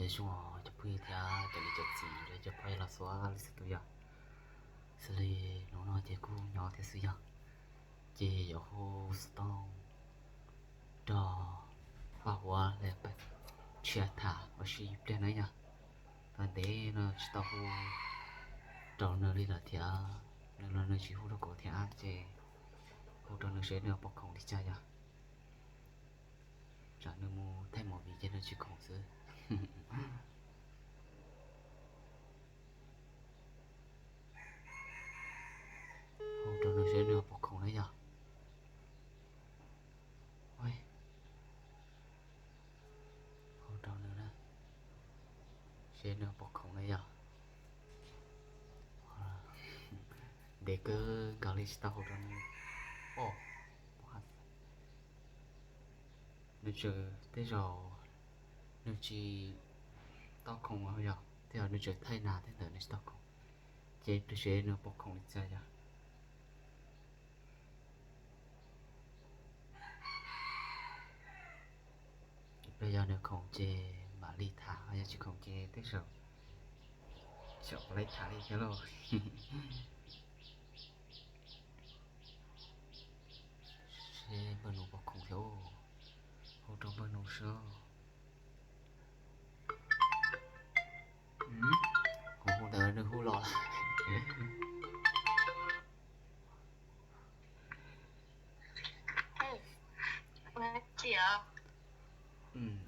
Zoo cov phooj ywg thiab cov niam cov txiv los cov phooj ywg los xwb li xwb tus yog, xws li hnub no ces kuj nyob thiab xwb yog, ces yuav hu xov tooj rau Paj Huab los pab tshiab tham ua si ib pliag na yog. Tau ntev no tsis tau hu rau nws li lawm thiab, nws los nws tsis hu rau kuv thiab ces hu rau nws seb nws pom khoom li cas yog. Tsam nws mus thaij movie ces nws tsis khoom xwb. Hu rau nws seb nws pom khoom na yog. Hu rau nws na, seb nws pom khoom na yog. Ntev kawg nkaus li tsis tau hu rau nws. Nws tseem tej zaum nws tsis tau khoom yog, tej zaum nws tseem thaij nas tej ntawd nws tsis tau khoom. Ces pliag seb nws pom khoom li cas yog. Yog nws khoom ces mam li tham, yog tsis khoom ces tej zaum tsis pom li tham li thiab lauj. Seb npawg Nus pom khoom thiab, hu rau npawg Nus seb. Kuv hu ntawd nws hu los.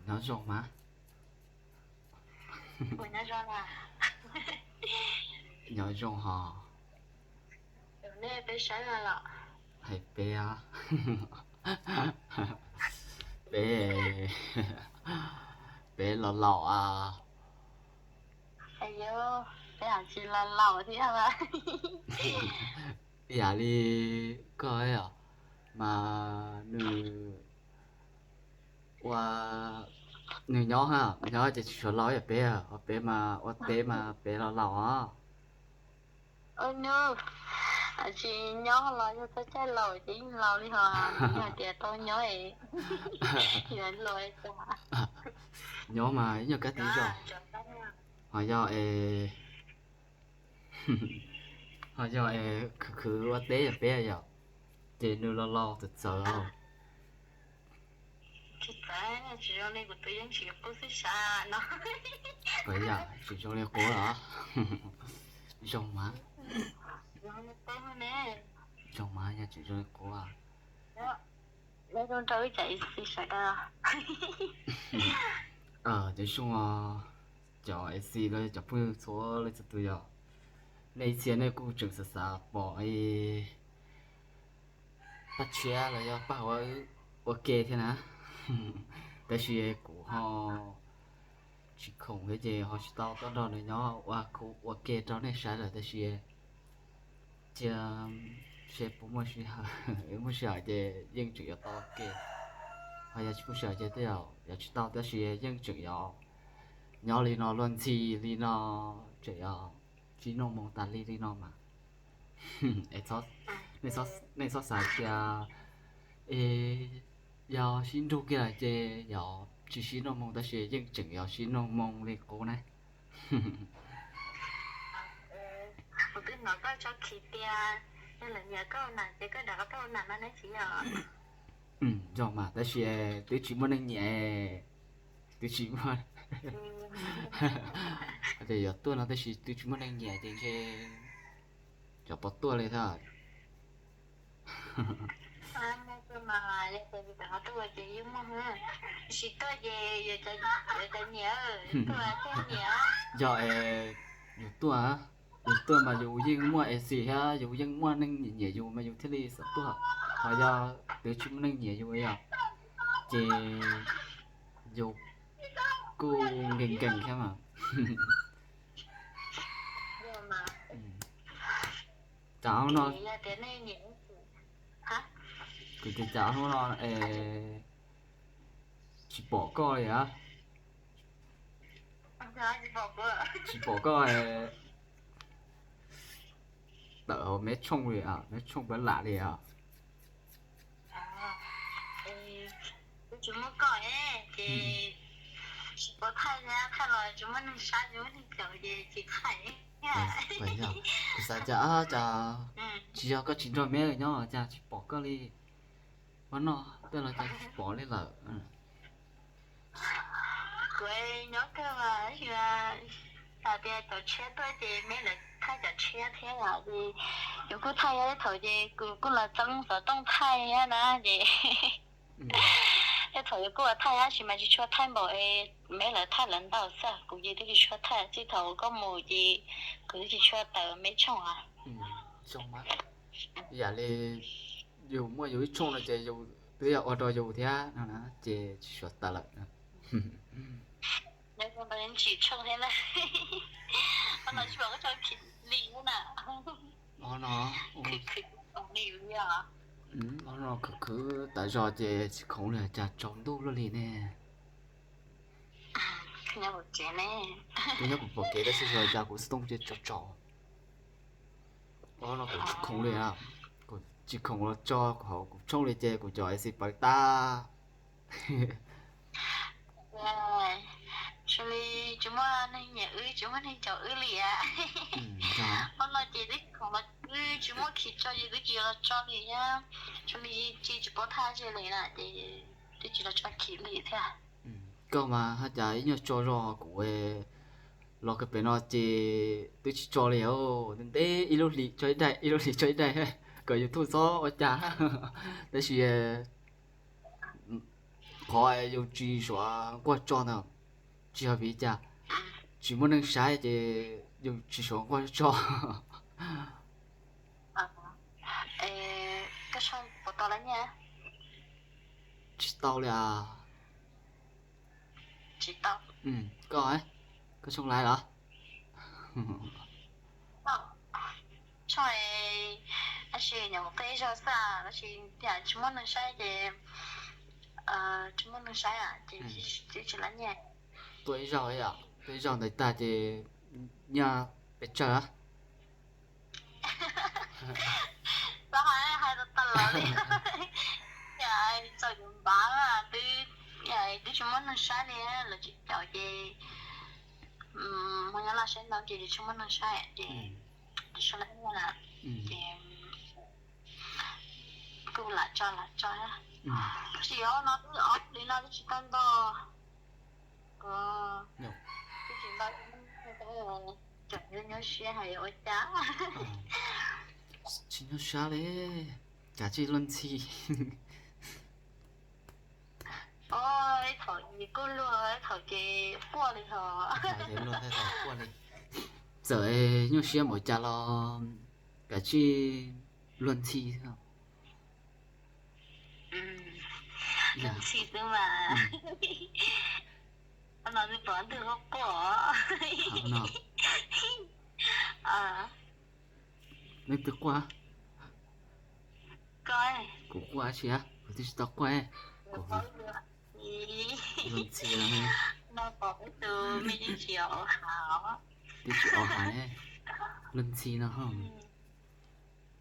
Nyob zoo mas. Nyob zoo hos. Hais peb, peb, peb los laus as. Peb tsis los laus thiab. Ib yam li koj os, mas nws ua, nws nyob, nyob ces tsis tshua laus ib yam peb, ho peb mas ua teb mas peb los laus os. Tsis nyob los yog txog caij laus ces yeej laus li hos, yog tias tau nyob es yuav laus cas. Nyob mas ib nyuag kab tib zog, ho yog es, ho yog es khwv khwv ua teb yam peb yom, ces nws los laus txawv txawv. Tsis zoo li kuv tus yeej tsis qub xwb sas no. Tsis zoo li qub los? Zoo mas. Zoo mas yog tsis zoo li qub. Cov zoo os, cov F C los cov phooj ywg txhua leej txhua tus yom, nej ib txhia nej kuj tseem xav xav pom Paj Tshiab los yog Paj Huab ua ke thiab na. Tab sis kuv ho tsis khoom thiab ces ho tsis tau tuaj nrog nws nyob ua, ua ke rau nej saib lawm tab sis cia seb puas muaj sij hawm, muaj sij hawm ces yeej tseem yuav tau ua ke, ho yog tsis muaj sij hawm ces tej zaum yuav tsis tau tab sis yeej tseem yuav nyob li no luag ntxhi li no, tseem yuav sib noj moo tas li li no mas. Nej txhob xav tias yog sib nrug kiag lawm ces yog tsis sib noj moo tab sis yeej tseem yuav sib noj moo li qub na. Kuv twb hnov koj tso khiv tias yog lawv nyiam koj ua nam ces koj rov qab tuaj ua nam no ne tsis yog? Yog mas tab sis twb tsis muaj neeg nyiam, twb tsis muaj, tias yuav tuaj no tab sis twb tsis muaj neeg nyiam ces ntshe cov pov tuaj li thiab. Yog es yus tuaj, yus tuaj mas yus yeej muaj F C thiab yus yeej muaj neeg nyiam nyiam yus mas yus thiaj li xav tuaj. Ho yog twb tsis muaj neeg nyiam yus yog, ces yus kuj nkees nkees thiab mas. Cas hnub no, kuv tias cas hnub no es tsis pom koj li a, tsis pom koj tawm hauv meb tshooj li, meb tshooj pab lam li os. Tsis pom thaij thiab, thaij los tsis muaj neeg saib, tsis muaj neeg caum ces tsis thaij. Kuv xav cas, cas tsis yog koj tsis nrog me nyob cas tsis pom koj li. Ua no tej los cas tsis pom li lawm. Kuv nyob kawg mas, hais tias cov tshiab tuaj ces me lawv thaij cov tshiab thiab os. Yus kuj thaij thiab, thaum ces kuv kuj los txeeb xov tooj thaij thiab na ces tej thaum yus kuj ua thaij tab sis mas tsis tshua thaij npaum, me lawv thaij lawv ntau xwb, kuv ces twb tsis tshua thaij, txij thaum koj mus ces kuv twb tsis tshua tawm me tshooj os. Yam li yus muaj yus ib tshooj no ces yus twb yog ua rau yus thiab no na ces tsis suav tawm lawm. Nyob zoo tsis tshooj thiab na. Qhov no tsis pom koj tso khiv li na. Qhov no, khwv khwv li os. Qhov no khwv khwv tas zog ces tsis khoom li cas tsaus ntuj luaj li ne. Nyob pom kev ne. Kuv nyob kuv pom kev tab sis xyov cas kuv xov tooj ces tsaus tsaus. Qhov no kuv tsis khoom li, kuv tsis khoom los tso hauv kuv tshooj li ces kuv cov xiv paws tag. Zoo li tsis muaj neeg nyiam wb, tsis muaj neeg caum wb li a. Qhov no ces twb khoom los wb tsis muaj khiv tso ces twb tsis los tso li thiab. Zoo li tsis tsis paub thaj ze li na ces twb tsis los tso khiv li thiab. Koj mas haj cas ib nyuag tso zog kuv los kawg pem no ces twb tsis tso li. Ntev ntev ib lub hlis tso ib daim, ib lub hlis tso ib daim kom YouTube txhob ua cas. Tab sis qhov yus tsis suav nquag tso ntawd tsis yog vim cas, tsis muaj neeg saib ces yus tsis suav nquag tso. Koj tshooj puas tau lawm nyiaj? Tsis tau li as. Tsis tau. Koj, koj tshooj laiv los? Tshooj, tab sis nyuam qhuav qhib zaug xwb tab sis tias tsis muaj neeg saib ces, tsis muaj neeg saib ces twb tsis laiv nyiaj. Tuaj ib zaug, tuaj ib zaug ntawd tag ces nyiaj pes tsawg? Txhob hais, hais tau tas los li. Txaus yuav npav mas twb, twb tsis muaj neeg saib li, lawv tsis caum ces, hmoob nyob laj saib ntau ces tsis muaj neeg saib ces tsis laiv nyiaj na. Ces kuj lam tso lam tso. Tab sis ob no twb ob hlis no twb tsis tau nto. Twb tsis nto, cov nyob siab hais yuav ua cas. Tsis nyob siab li, kav tsij luag ntxhi. Ib thaum ces kuj luag, ib thaum ces quaj li hos. Luag, ib thaum quaj li. Txawm nyuaj siab npaum cas los kav tsij luag ntxhi. Luag ntxhi xwb mas. Qhov no nws pom ntwg quaj quaj. Leej twg quaj? Kuv quaj tsis, kuv twb tsis tau quaj. Kuv luag ntxhi no. No pom tus me yeej tsis o hav. Twb tsis o hav, luag ntxhi no ho.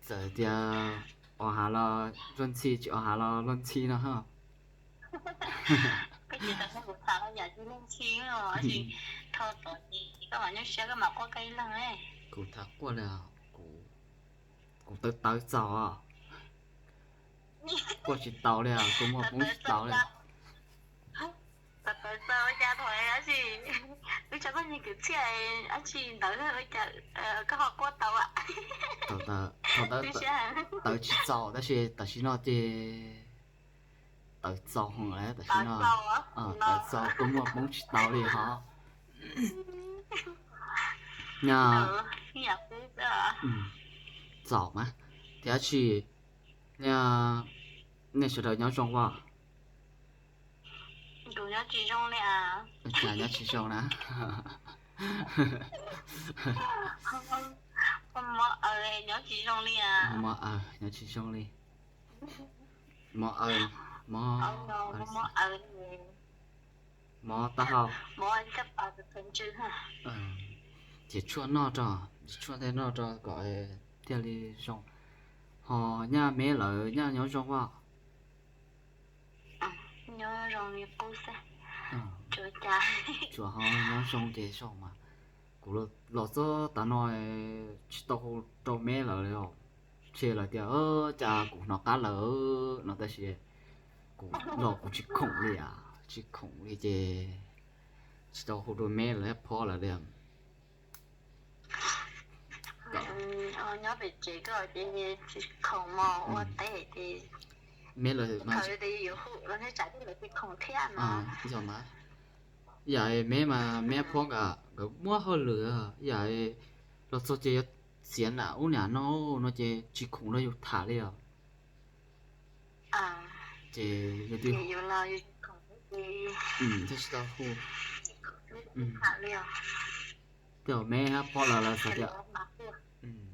Txawm tias o hav los luag ntxhi, tsis o hav los luag ntxhi no ho. Koj ces tau kuv tham los yam li luag ntxhi os, tab sis thaum tod ces koj mam nyuaj siab koj mam quaj koj ib leeg. Kuv tham quaj li, kuv tawv tawv txaus, quaj tsis tau li, kua muag poob tsis tau li. Tawv txaus ua cas thaum dab tsi, wb tso koj niag kwv txhiaj dab tsi ntawd ua cas koj ho quaj tau a? Thaum ntawd tawv tsis txaus tab sis tam sim no ces tawv txaus heev lawm tam sim no. Tawv txaus, kua muag poob tsis tau li ho. Nyaj txaus mas, thiab tsis, nyaj, nej sawv daws nyob zoo as? Kuv nyob tsis zoo li as. Cas nyob tsis zoo na? Mob aws nyob tsis zoo li as. Mob aws nyob tsis zoo li. Mob aws, mob, mob aws, mob taub hau. Ces tshuaj noj rau, ces tshuaj tej noj rau kom thiaj li zoo. Ho nyaj me lawv nyaj nyob zoo as? Nyob zoo li qub xwb. Tsuas ho nyob zoo ces zoo mas. Kuv los txog tav no tsis tau hu rau Meb lawv li os. Tshe lawv tias cas kuv hnov qab lawm no tab sis kuv los kuv tsis khoom li, tsis khoom li ces tsis tau hu rau Meb lawv thiab Phob lawv li. Nyob pem tsev koj ces tsis khoom mos ua teb ces Meb lawv mas, yog mas, yam Meb mas Meb Phob nkawd nkawd muaj hauj lwm, yam los txog ces yuav txiav nam ub nam no no ces tsis khoom rau yus tham li os. Ces yus twb tsis tau hu. Tej zaum Meb Phob lawv lawv xav tias,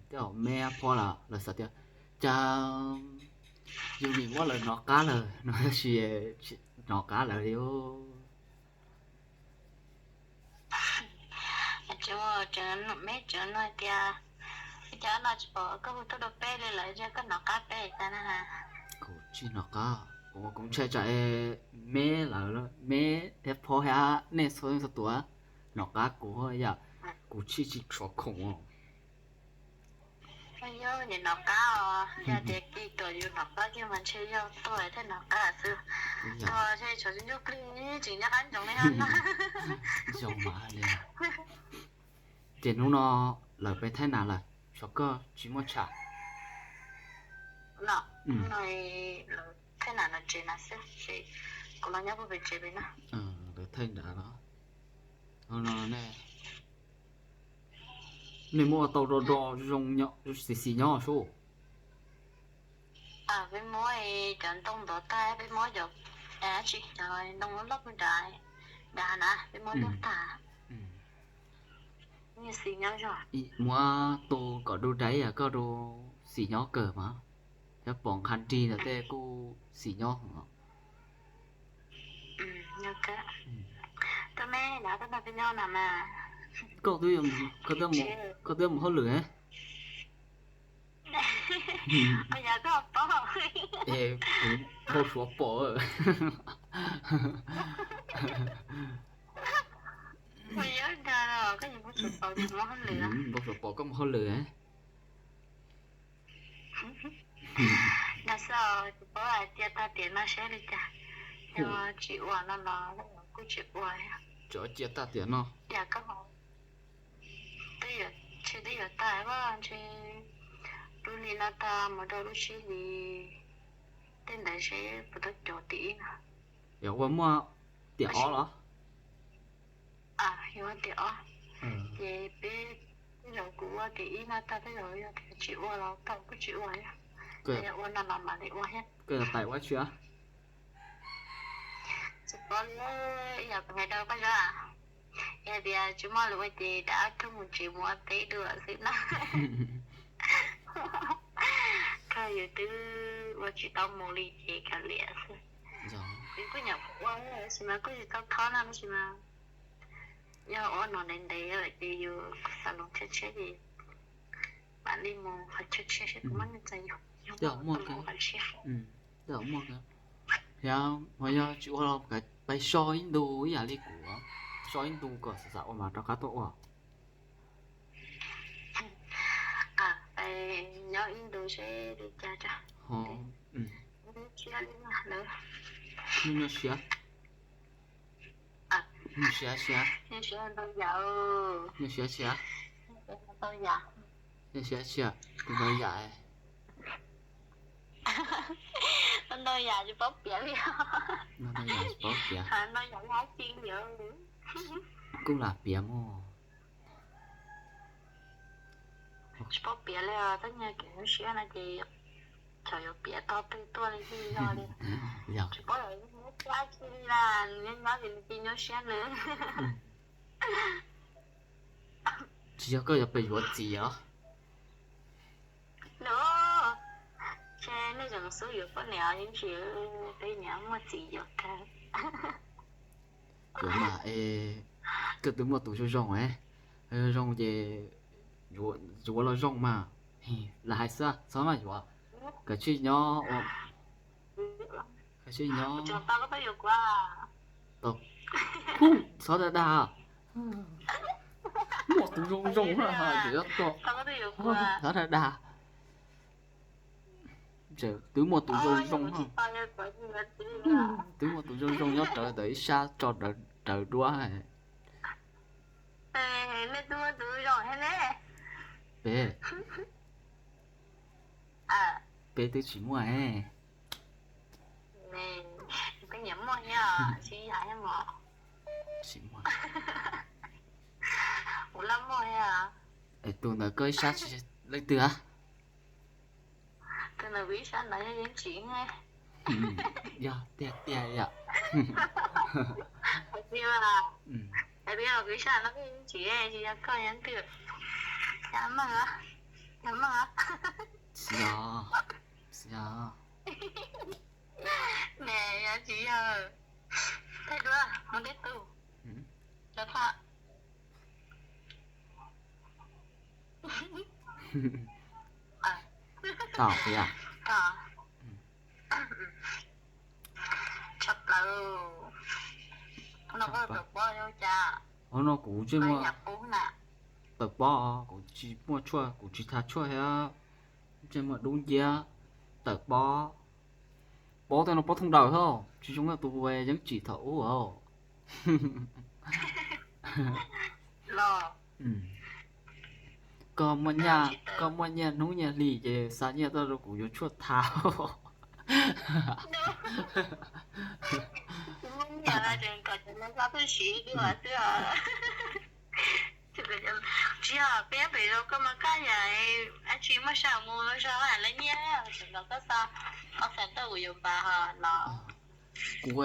tej zaum Meb Phob lawv lawv xav tias cas yus nim muab lawv hnov qab lawm no tab sis tsis hnov qab lawm li. Meb tseem no tias, cas no tsis pom koj hu tuaj rau peb li lawm, koj hnov qab peb tas na. Kuv tsis hnov qab, kuv ntshai tsam Meb lawv, Meb thiab Phob thiab nej txhua leej txhua tus hnov qab kuv, yam kuv tshij tsis tshua khoom. Yog nim hnov qab os, yog tias kis tuam yus hnov qab kiag mas ntshe yog tuag thiaj hnov qab xwb. Tuag ntshe tshuav ntsuj plig tseem nyob qab ntsoov li. Zoo mas li. Ces hnub no lawv pem Thaib Nas lawm, xyov koj tsis muaj tsham. Lawv Thaib Nas no tsev na xwb, kuv los nyob puag pem tsev pem no. Lawv Thaib Nas los, no ne, nej muab ua tau do do zoo xis xis nyob sub. Peb muab cov ntoo ntov tag, peb muab cov, tsis, cov ntoo loj loj nrad, nrad na, peb muab luaj tag. Muab tu kom du dai yam koj du xis nyob kawg mas, thiab pom nqha dig ntawd tej kuj xis nyob. Koj twb, koj twb mus hauj lwm. Kuv npau suav pom. Npau suav pom koj mus hauj lwm. Dag xwb, tsis paub cia tag tiam no seb li cas. Yog tsis ua no los kuj tsis ua. Tsuav cia tag tiam no. Yam koj, twb yuav, ntshe twb yuav tag, ntshe lub hli no tag mus rau lub sib hlis tej ntawd seb puas tau cov tim ib no. Yog ua muaj tiam ob los? Yuav tiam ob. Ces peb, tej zaum kuv ua tiam ib no tag, tej zaum yog tias tsis ua los tau kuj tsis ua. Yog ua no los mam li ua thiab. Koj yuav tais ua tsi? Tsis paub li, ib yam kuv hais rau koj, yog tias tsis muaj lus ua ces rov qab mus tsev mus ua teb dua xwb na. Koj yus twb ua tsis tau mus li ces kav liam xwb. Kuv kuj nyuam qhuav ua tab sis mas kuj tsis tau thob no tab sis mas yog ua no ntev ntev lawm ces yus xav los tshiab tshiab ces mam li mus qhov tshiab tshiab seb puas muaj neeg txais yus. Tej zaum muaj, tej zaum muaj. Yog, yog tsis ua los pais so ib ntu ib yam li kuv, so ib ntu kom xav xav ua mas rov qab tuaj ua. Pais nyob ib ntu seb li cas tso. Nyuaj siab. Nyuaj siab siab. Nyuaj siab ntau yam. Nyuaj siab siab. Nyuaj siab ntau yam. Nyuaj siab siab, ntau yam. Ntau yam tsis paub piav li. Ntau yam tsis paub piav. Ntau yam yog dab tsi li. Kuj lam piav mog. Tsis paub piav li os, tab nyuag kev nyuaj siab no ces txawm yuav piav tog twg tuaj li xij yog li. Tsis paub yog nyuaj siab dab tsi li na, nws nyob nyob ces nws cia nyuaj siab nws. Tsis yog koj yuav pes yuav txiv os? Nws, ces nej tseem xub yuav poj niam yeej tsis, peb niam muaj txiv yuav kawg. Yuav mas, koj twb muaj tus zoo zoo, zoo zoo ces yuav los zoo mas. Lam hais xwb, txhob mas yuav. Kav tsij nyob, kav tsij nyob. Tau, Pum, txhob dag dag. Muaj tus zoo zoo na, tseem yuav tau. Txhob dag dag. Twb muaj tus zoo zoo, twb muaj tus zoo zoo nyob rawv ntawm ib sab tso rawv duab. Peb, peb twb tsis muaj. Tsis muaj. Es tus ntawm koj ib sab leej twg a? Yog tiag tiag yom. Tsis yog, tsis yog. Thaum, hnub no kuv tseem muaj tawm pob, kuv tsis muaj tshuaj, kuv tsis tha tshuaj thiab, tseem muaj dub nciab, tawm pob. Pob tej no pob thooj daws hos, tsis zoo li tus yeeb tsim thaum ub. Koj muaj nyiaj, koj muaj nyiaj hnub nyiaj hli ces xa nyiaj tuaj rau kuv yuav tshuaj tha. Tsis yog, peb pem zos koj mas kaj yam dab tsi muaj sij hawm mus zog lawv nyiaj, tseem kom koj xa, koj xa tuaj kuv yuav npam hos los. Kuv,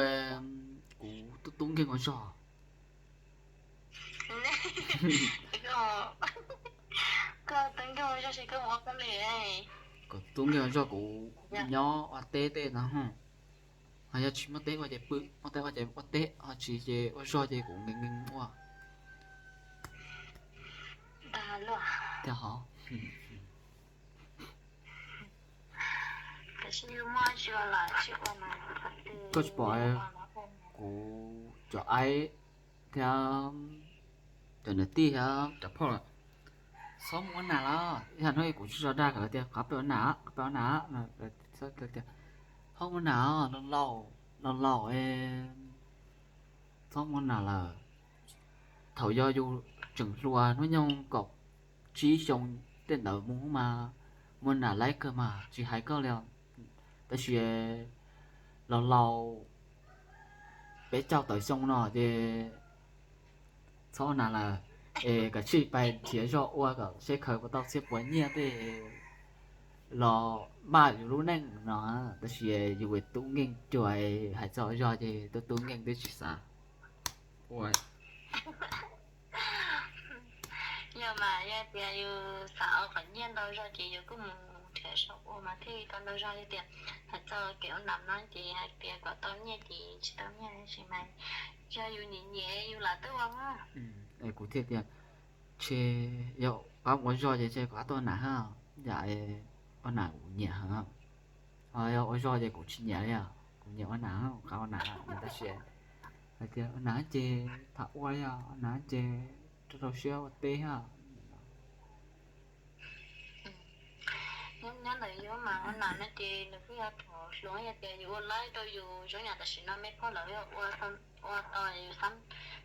kuv tub tub nkeeg ua zog. Koj tub nkeeg ua zog, kuv nyob ua teb tej no. Ho yog tsis muaj teb ua ces pw, muaj teb ua ces ua teb, ho tsis ces ua zog ces kuv nkees nkees ua. Tiag hov. Koj tsis pom kuv cov aib thiab cov niam tij thiab cov phauj, txhob mus ua nas los, ib yam hnub kuv tsis tso dag, lawv tias qhov peb ua nas, qhov peb ua nas, tias txhob ua nas, laus laus, txhob ua nas lawm. Thaum yog yus tseem hluas hnub nyoog kaum tsib xyoo tej ntawd mus mas muaj nas laib kawg mas tsis hais koj li. Tab sis laus laus peb caug tawm xyoo no ces txhob ua nas lawm, es kav tsij pais nrhiav zog ua kom seb khaws puas tau txhiab puas nyiaj tej los npaj yus lub neej no. Tab sis yus tub nkeeg cuag, hais txog zog ces tub tub nkeeg twb tsis xav ua. Yog mas yog tias yus xav ua qhov nyiaj ntau zog ces yus kuj mus nrhiav zog ua mas thiaj li tau ntau zog. Yog tias hais txog kev ua nas no ces hais tias kom tau nyiaj ces tsis tau nyiaj, tab sis mas yog yus nyiam nyiam yus lam tuaj ua. Kuv thiaj tias, ntshe yog qab ua zog ces ntshe kuv qab tuaj ua nas hab, yam ua nas kuv nyiam heev. Ho yog ua zog ces kuv tsis nyiam li os, kuv nyiam ua nas, kuv qab ua nas. Tab sis hais tias ua nas ces tham ua li os, ua nas ces rau rau siab ua teb hab. Nyob ntawm yus mas ua nas no ces nws kuj yog thaum hluas, yog tias yus ua laib rau yus zoo yam tam sim no me phauj lawv ua, ua tau yus xab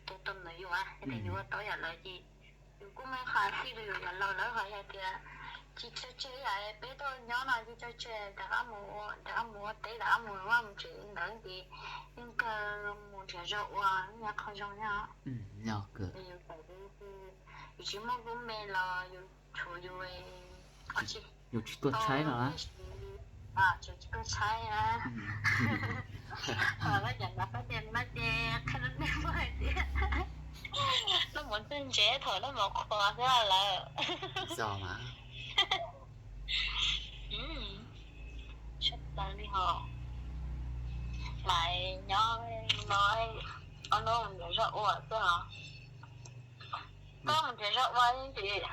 tus tom ntawm yus, yog tias yus ua tau yam lawv ces yus kuj muaj qhov xij rau yus yam laus lawm. Ho yog tias tsis tso tseg yam peb tuaj nyob no tsis tso tseg, rov qab mus ua, rov qab mus ua teb, rov qab mus vaj mus tsev ntawd ces yeej kawg mus nrhiav zog ua, yog qhov zoo nyob. Yus tsis muaj kub me los yus tshuav yus, yus tsis tuag tshaib no, tsis tuag tshaib na. Ho lawv cov no pab tias no ces qhia rau nej paub hais tias lub mov ntxuag ntsev thaum lub mov qhuav xwb lawm. Xav plaws li hos. Laiv nyob no, ob hnub mus nrhiav zog ua xwb hos. Koj mus nrhiav zog ua tsis?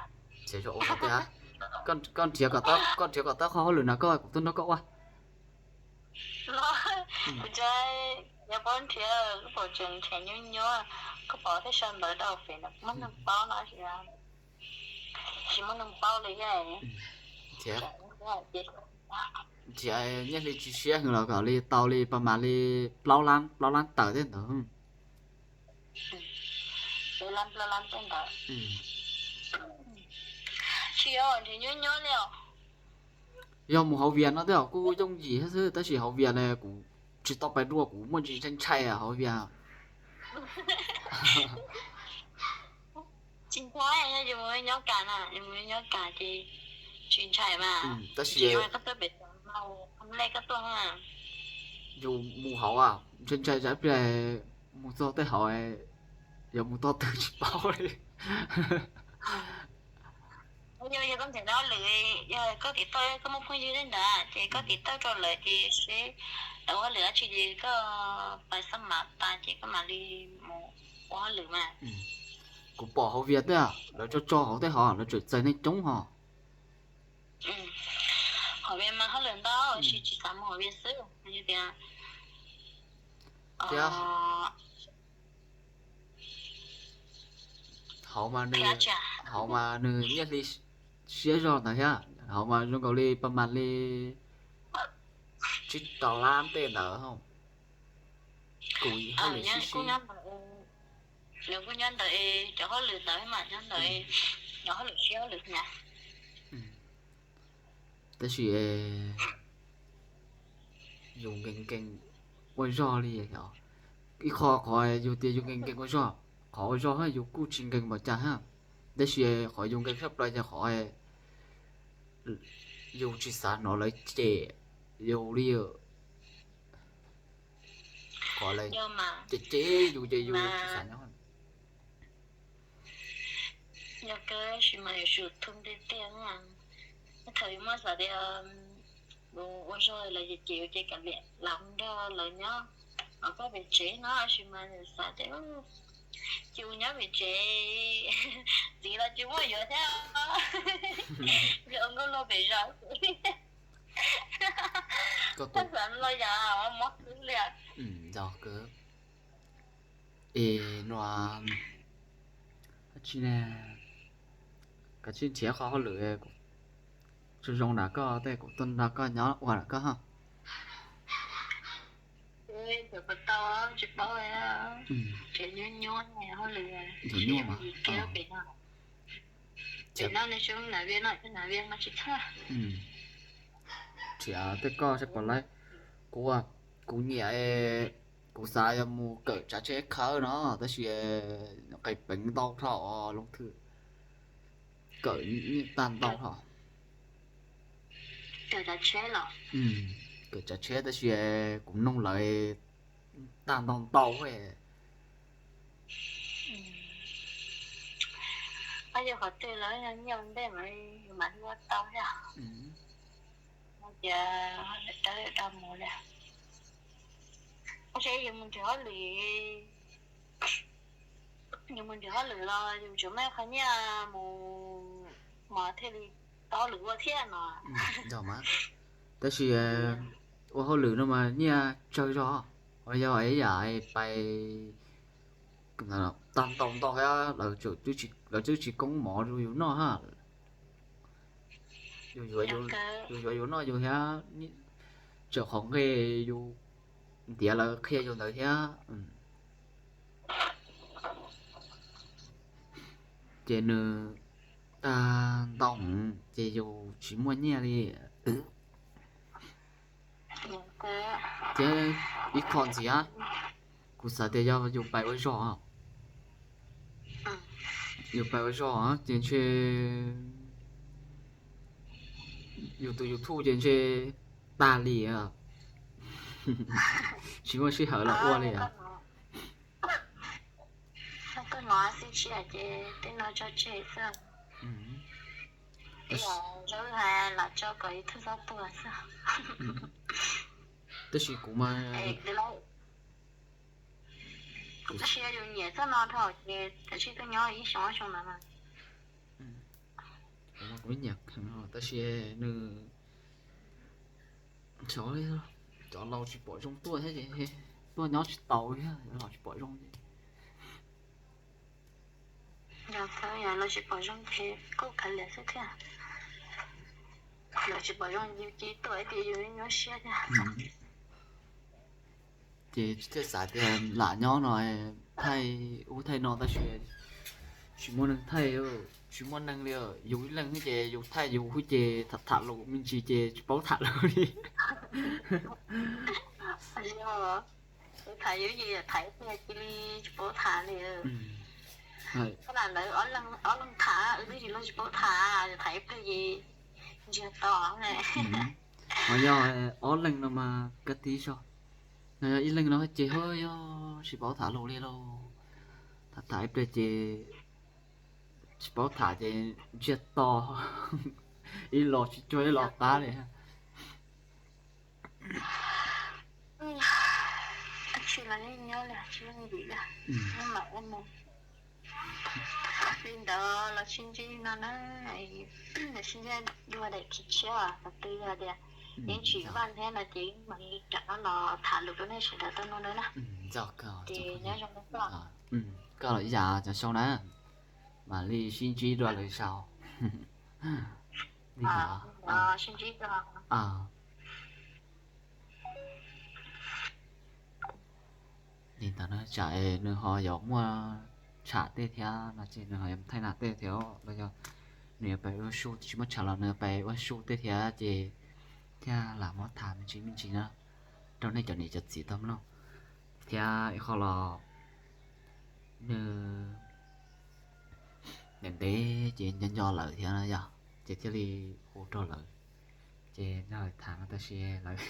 Nrhiav zog ua tiag. Koj nrhiav kom tau, koj nrhiav kom tau qhov hauj lwm na koj, kuv tuaj nrog koj ua. Kuv tsis, Yog paub nrhiav, koj pom tseem nrhiav nyuaj nyuaj, koj pom thiab sau ntawv rau pem no muaj neeg paub no, tsis muaj neeg paub li thiab. Nrhiav nyiaj hli tsis siab heev los kom li tau li pas mas li plaub lab, plaub lab tawm tej ntawd. Tsis yog nrhiav nyuaj nyuaj li os. Yog mus hauv Vias no tej zaum kuj yooj yim thiab xwb, tab sis hauv Vias ne kuv tsis tau pais dua, kuv muaj ntsis ntshai ntshai hauv Vias. Tsis ntshai, yog yus mus nyob Kas na, yus mus nyob Kas ces tsis ntshai mas. Tab sis koj tuaj pem, lej koj tuaj, yus mus hauv ntshai ntshai tsam ib pliag mus txog tej hauv, yog mus tog twg tsis paub li. Yog koj nrhiav tau hauj lwm, yog koj tiv tauj, koj muaj phooj ywg tej ntawd ces koj tiv tauj rau lawv ces seb lawv ua hauj lwm dab tsi ces koj pais xab mav tas ces koj mam li mus ua hauj lwm mas. Kuv pom hauv Vias tej lawv tso tso hauv tej hov lawv tseem txais neeg coob hos. Hauv Vias mas hauj lwm ntau, tab sis tsis xav mus hauv Vias xwb, yog tias hauv mas nws, hauv mas nws nyiaj hli siab zog ntawd thiab, hauv mas zoo nkaus li pas mas li tsib rau lab tej ntawd. Kuv hauj lwm siab siab. Nws kuj nyob ntawd, cov hauj lwm ntawd mas nyob ntawd, cov hauj lwm siab hauj lwm hnyav. Tab sis yus nkees nkees ua zog li os. Ib qho qhov yus tias yus nkees nkees ua zog, qhov ua zog yus kuj tsis nkees npaum cas thiab, tab sis qhov yus nkees tshaj plaws yog qhov yus tsis xav hnov lawv cem yus li. Qhov lawv cem cem yus ces yus tsis xav nyob. Yog kawg, tab sis mas yuav tsum thum tiag tiag. Thaum yus muaj xav tias ua zog lawv cem cem yus ces kav liam, lam nrog lawv nyob, los koj pem tsev no, tab sis mas yus xav tias ces yus nyob pem tsev, txiv los tsis muaj yuav thiab, yus nkauj luag pem zos. Koj xav los yam mob xwb li. Yog kawg. Es no, koj tsis nrhiav qhov hauj lwm zoo zoo nram koj tej, kuv tuaj nrog koj nyob ua nram koj. Tsis paub, nrhiav nyuaj nyuaj hauj lwm, nyuaj mas pem no. Pem no nws zoo nav vias no, nav vias mas tsis txhawj. Nrhiav tej koj seb puas laib. Kuv, kuv nyiam, kuv xav yog mus kawm tsav tsheb khawb no, tab sis qee peev ntau dhau loo thwm, kawm tag ntau dhau. Kawm tsav tsheb los? Kawm tsav tsheb tab sis kuv noog lawv tag ntau ntau. Yog qhov twg los yog nyiaj ua ntej mas yus mam li ua tau thiab. Tias dawb dag mus li. Tab sis yus mus nrhiav hauj lwm, yus mus nrhiav hauj lwm los yus tseem muaj qhov nyiaj mus mos thiaj li tau hauj lwm ua thiab no. Tab sis ua hauj lwm no mas nyiaj tsawg zog, yog ib yam pais tag ntau ntau thiab, lawv twb tsis koob mov rau yus noj hab. Yus yuav yus noj yus thiab, tseem qhov nqe yus ntiav lawv qhia yus ntawd thiab. Ces nws tag ntau ces yus tsis muaj nyiaj li. Ces ib qho ntxiv, kuv xav tias yog yus pais ua zog, yus pais ua zog ces ntshe yus tus YouTube ces ntshe tag li, tsis muaj sij hawm los ua li. Koj hnov xwb, tsis hais ces tej no tso tseg xwb. Zaub hais lam tso kom ib tug txhob tuag xwb. Tab sis kuv mas, tab sis yus nyiam txoj no dhau ces kav tsij tuaj nyob ib xyoo ob xyoo ntawd mas. Kuv mas kuv nyiam, tab sis nws, cov laus tsis pom zoo tuaj thiab ces tuaj nyob tsis tau thiab, los tsis pom zoo ces. Yog txawm yog lawv tsis pom zoo ces kuj kav liam xwb thiab. Lawv tsis pom zoo yus cia li tuaj ces yus nyuaj siab thiab. Ces tsis txawj xav tias lam nyob no thaij ub thaij no tab sis tsis muaj neeg thaij, tsis muaj neeg li. Yus ib leeg xwb ces yus thaij yus xwb ces tham tham lus me ntsis ces tsis paub tham lus li. Tham yus ces tham ib pliag cia li tsis paub tham li. Lam lawv ob leeg tham wb twb tsis luag tsis paub tham, tham ib pliag ces ntsiag to. Ho yog ob leeg no mas kab tib zog, yog ib leeg no ces ho yog tsis paub tham lus li lauj. Tham tham ib pliag ces tsis paub tham ces ntsiag to, ib los tsis cuag ib los qab li. Tsis los yeej nyob li tsis yooj yim li. Li ntawd los sib ntsib no na, sib ntsib dua daim khiv tshiab, qhov twg yog tias yeej tsis vaj thiab no ces mam li rov qab los tham lus rau nej sawv daws tau mloog dua na. Ces nyob zoo. Koj los ib yam cov sau na, mam li sib ntsib dua lwm zaus. Li ntawd. Li ntawd na, tsam nws ho yuav muaj tsham tej thiab no ces nws ho yuav thaij nam tej thiab los yog nws yuav pais ua su, tsis muaj tsham los nws pais ua su tej thiab ces thiaj lam muab tham me ntsis me ntsis na rau nej cov niam cov txiv tau mloog. Thiab ib qho los nws ntev ntev ces nco nco lawm thiab no yog, ces thiaj li hu rau lawv. Ces nco lawv tham no tab sis lawv,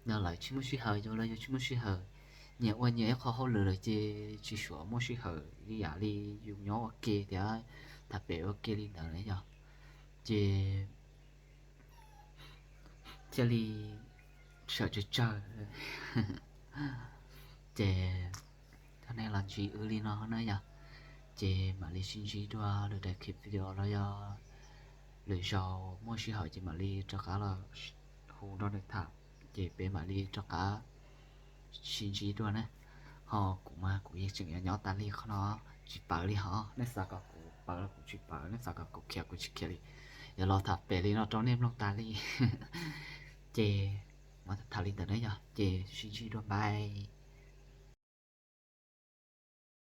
nco lawv tsis muaj sij hawm, yus los yus tsis muaj sij hawm, nyias ua nyias ib qho hauj lwm lawm ces tsis suav muaj sij hawm li yam li yus nyob ua ke thiab tham pem ua ke li ntawd na yog. Ces thiaj li sawv tsawg tsawg. Ces thov nej los ntsib wb li no na yog, ces mam li sib ntsib dua lwm daim clip video los yog lwm zaus muaj sij hawm ces mam li rov qab los hu nrog nws tham, ces peb mam li rov qab sib ntsib dua na. Ho kuv mas kuv yeej tseem yuav nyob tas li qhov no, tsis pawv li hos, nej xav kom kuv pawv los kuv tsis pawv, nej xav kom kuv khiav kuv tsis khiav li. Yuav los tham pem li no rau nej mloog tas li. Ces muab tham li ntawd na yog, ces sib ntsib dua, bye.